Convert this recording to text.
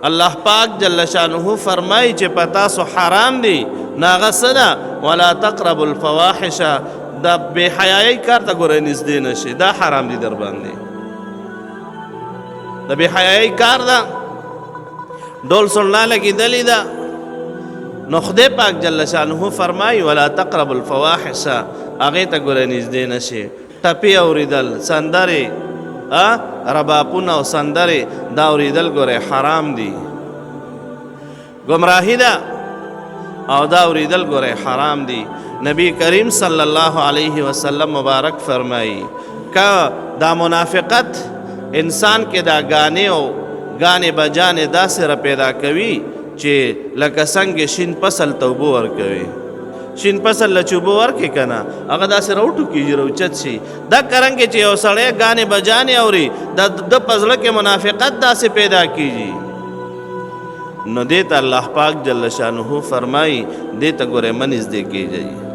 الله پاک جل شانه فرمایي چې په تاسو حرام دي، نو هغه څه ده؟ ولا تقربوا الفواحش، دا بې حیایۍ کار ته ګوره نږدې نه شي، دا حرام دي در باندې. د بې حیایۍ کار ده، ډول سنډا لګېدلې ده. نو خدای پاک جل شانه فرمایي ولا تقربوا الفواحش، هغې ته ګوره نږدې نه شي. ټپې اورېدل، سندرې، ربابونه او سندرې دا اورېدل ګوره حرام دي، ګمراهي ده او دا اورېدل ګوره حرام دي. نبی کریم صلی الله علیه وسلم مبارک فرمایي که دا منافقت انسان کې دا گانې او گانې بجانې داسې را پیدا کوي چې لکه څنګه شین فصل ته اوبه ورکوي، شین فصل له چې اوبه ورکړې که نه هغه داسې راوټوکېږي، راوچت شي. دا کرنګې چې یو سړی ګانې بجانې اوري، د ده په زړه کې منافقت داسې پیدا کېږي. نو دې ته الله پاک جل شانه فرمایي دې ته ګورې مه نږدې کېږئ.